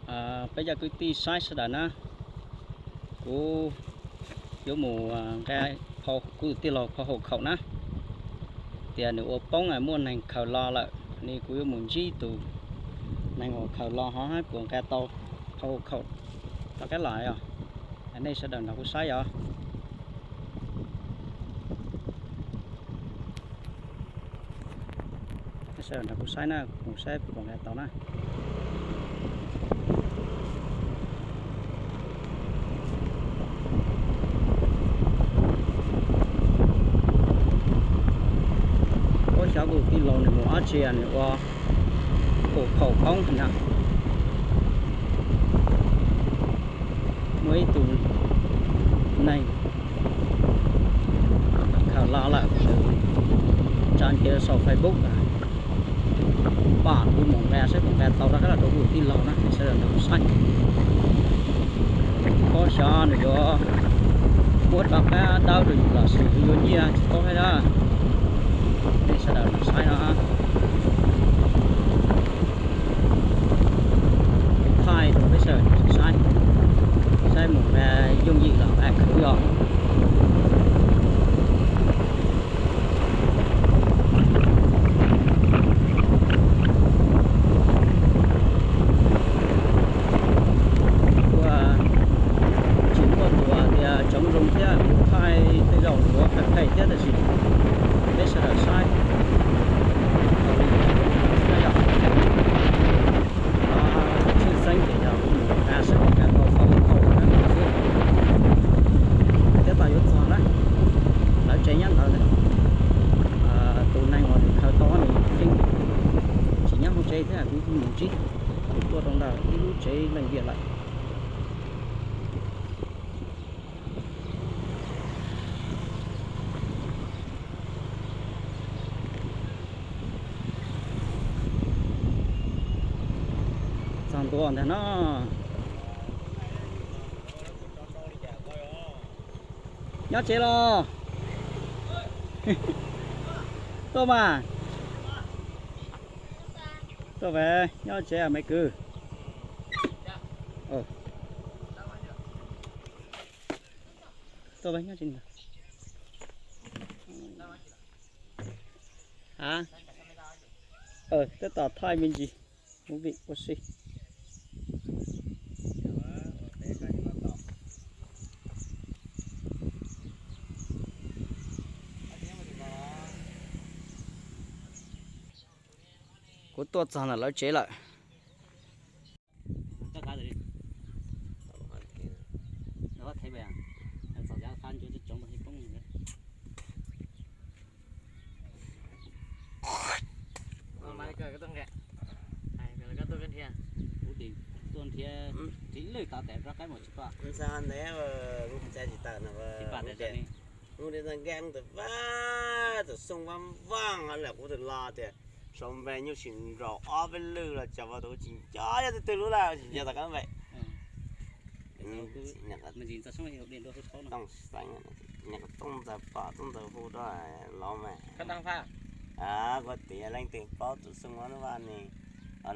Peb cov kwv tij saib sawv daws na, kuv yuav mus nqa kuv tus tij laug phau hauv khaum na, tias nws ua poob muaj neeg khaws los lawm ne, kuv yuav mus ntsib tus neeg uas khaws los ho puas nqa tau phau hauv khaum rov qab los os. Nej sawv daws nrog kuv saib os. Sawv daws nrog kuv saib na, kuv saib puas nqa tau na. Ua xyov kuv tij laug nws mus ob tsi nws ua hauv khaum poob na. Muaj ib tug neeg khaws los lawm, tsa ntiav saum Facebook. Pom kuv mus nqa saib puas nqa tau rov qab los rau kuv tij laug na, sawv daws nrog kuv saib. Paub xyov nws yuav muab rov qab dawb rau yus los sis yuav nyiaj tsis paub thiab na. Nej sawv daws nrog saib no. Thaij rau peb sawv daws saib, saib mus nqa yooj yim los nqa khwv os. Kuv tsis muaj tus tias tsoov zoo thiab, kuv thaij tej zaum yuav qhia qhia thiab, tab sis peb sawv daws saib. Tshwj xeeb ces yog kuv mus nqa saib puas nqa tau phau hauv khaum na xwb. Tab tom yuav txog na, lawv tsev nyob ntawd na. Tus neeg uas nws khaws tau nws yeej tsis nyob hauv tsev thiab, kuv mus ntsib nws tuaj rau ntawm ib lub tsev leej vias lawm. Txog ntua ntag no. Nyob tsev los? Tuaj mas. Tuaj, nyob tsev me kwv. Tuaj, nyob tsev. A, tab tom thaij me ntsis movie ua si. Kuv tuaj txog ntawm lawv tsev lawm. Tuaj nrhiav, tuaj nrhiav, tiv lwj tau tes rov qab mus tsis pom. Ntxhais ntev, kuv tsis tau na, mus li ntawd nkees tus vaj, tus xoo vaj vaaj lawm, kuv tus los tias sau npe nyuj sim nraus ob peb lwj los cov vaj tus tsis nco yog twg twg lub lawm, tsis nco tom kab npe. Tooj Xeeb, Tooj Ntxawg pom, Tooj Ntxawg hu rau lov mas. Kuv tias leej twg paub tus xoo vaj ne,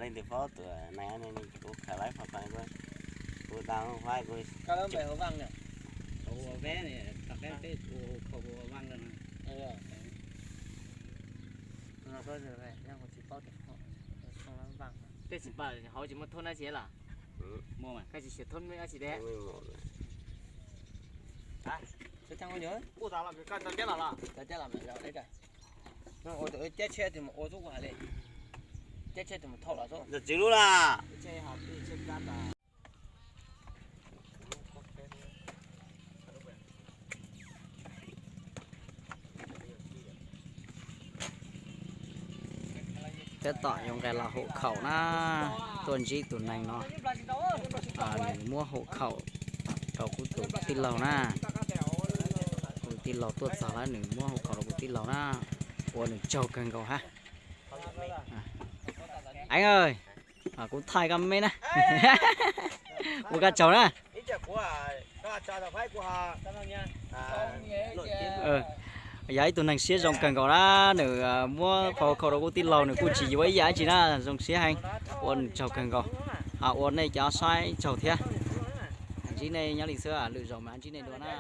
leej twg paub tus neeg ne, kuv khaws laib pha pha kuv, kuv tau faib kuv. Tej tsis pom hauv tsis muaj thuj nab tsi los? Koj tsis xyuas thuj dab tsi de? Cab tsheb tus mus ua tub ua li, cab tsheb tus mus thauj los tub. Ntawm txiv lub las. Tab tom yuav nqa los hauv khaum na, tuaj ntsib tus neeg no, nws muab hauv khaum rau kuv tus tij laug na. Kuv tij laug tuaj txog lawm nws muab hauv khaum rau kuv tij laug na, ua nws tsaug kawg nkaus hab. Eev, kuv thaij koj me na, ua koj tsaug na. Yog ib tug neeg siab zoo kawg nkaus na, nws muab phau hauv khaum rau kuv tij laug, nws kuj tsis yuav ib yam dab tsi na, zoo siab heev, ua nws tsaug kawg nkaus. ua nej cov saib tsaug thiab. Ntsib nej nyob li xwb, lwm zaus mam ntsib nej dua na.